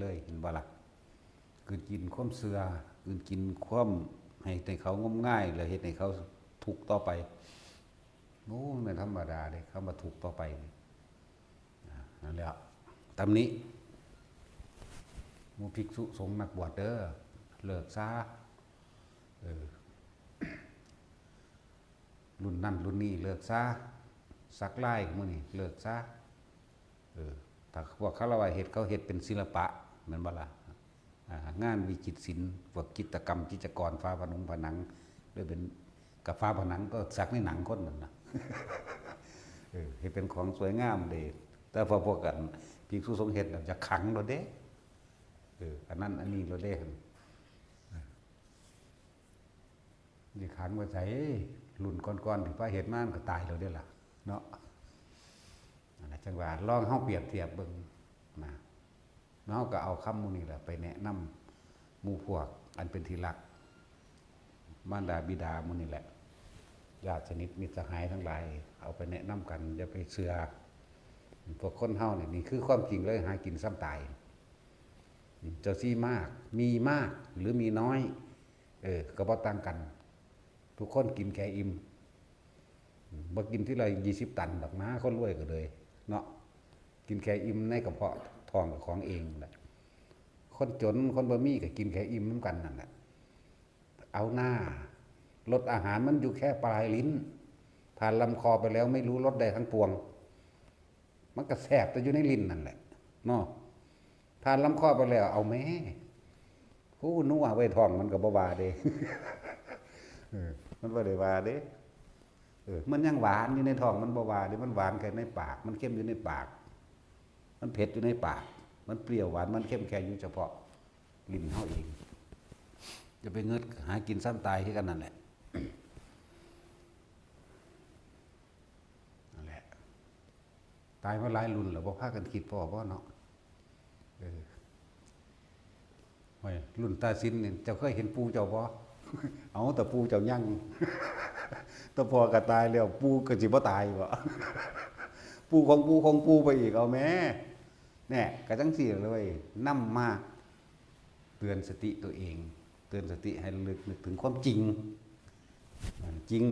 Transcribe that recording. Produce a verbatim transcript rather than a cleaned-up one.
เลย เห็นบ่ล่ะ กลืนกินความเชื่อ กลืนกินความให้ในเขางมงาย แล้วเฮ็ดให้เขาทุกข์ต่อไป โอ้ มันธรรมดาเด้ คำว่าทุกข์ต่อไปนี่ อ่า นั่นแหละ ตำหนิหมู่ภิกษุสงฆ์นักบวชเด้อ เลิกซะ เออ รุ่นนั้นรุ่นนี้เลิกซะ สักลายหมู่นี้เลิกซะ เออ ถ้าพวกฆราวาสเฮ็ด เขาเฮ็ดเป็นศิลปะ แม่นบ่ล่ะ อ่า งานวิจิตรศิลป์ พวกจิตรกรรม จิตรกร ฝาผนุงผนัง หรือเป็น กับฝาผนังก็สักในหนังคนนั่นน่ะ เออ ให้เป็นของสวยงามเด้ แต่พอพวกกัน ภิกษุสงฆ์เฮ็ดแล้วจะขังโลดเด้ เออ อันนั้นอันนี้โลดเด้ สิขังไว้ไส รุ่นก่อนๆที่พาเฮ็ดมามันก็ตายแล้วเด้ล่ะ เนาะ นั่นแหละ จั่งว่าลองเฮาเปรียบเทียบเบิ่งนะ เฮาก็เอาคำหมู่นี้แหละไปแนะนำหมู่พวกอันเป็นที่รัก มารดาบิดาหมู่นี่แหละ ญาติสนิทมิตรสหายทั้งหลาย เอาไปแนะนำกัน อย่าไปเชื่อ พวกคนเฮานี่ นี่คือความจริงเลย หากินส่ำตาย เจ้าสิมาก มีมาก หรือมีน้อย เออ ก็บ่ต่างกัน ทุกคนกินแค่อิ่ม บ่กินทีละยี่สิบตันดอกนะ คนรวยก็เลย เนาะ กินแค่อิ่มในกระเพาะท้องของเองแหละ คนจนคนบ่มีก็กินแค่อิ่มนำกันนั่นแหละ เอาหน้า รสอาหารมันอยู่แค่ปลายลิ้น ผ่านลำคอไปแล้วไม่รู้รสใดทั้งปวง มันก็แซ่บแต่อยู่ในลิ้นนั่นแหละ เนาะ ผ่านลำคอไปแล้ว เอาแม่ ผู้นัวไว้ท้องมันก็บ่ว่าเด้ เออ มันบ่ได้ว่าเด้ เออ มันยังหวานอยู่ในท้องมันบ่ว่าเด้ มันหวานแค่ในปาก มันเค็มอยู่ในปาก มันเผ็ดอยู่ในปาก มันเปรี้ยวหวาน มันเค็มแค่อยู่เฉพาะลิ้นเฮาเอง จะไปงึดหากินส่ำตายคือกันนั่นแหละ นั่นแหละ ตายมาหลายรุ่นแล้ว บ่พากันคิดพ้อบ่เนาะ เออ โอ้ย รุ่นตาสินนี่ เจ้าเคยเห็นปู่เจ้าบ่ เอา แต่ปู่เจ้ายัง แต่พ่อก็ตายแล้ว ปู่ก็สิบ่ตายบ่ ปู่ของปู่ของปู่ไปอีก เอาแหม แน่ ก็จั่งซี้เลย นำมาเตือนสติตัวเอง เตือนสติให้ระลึกนึกถึงความจริง จริง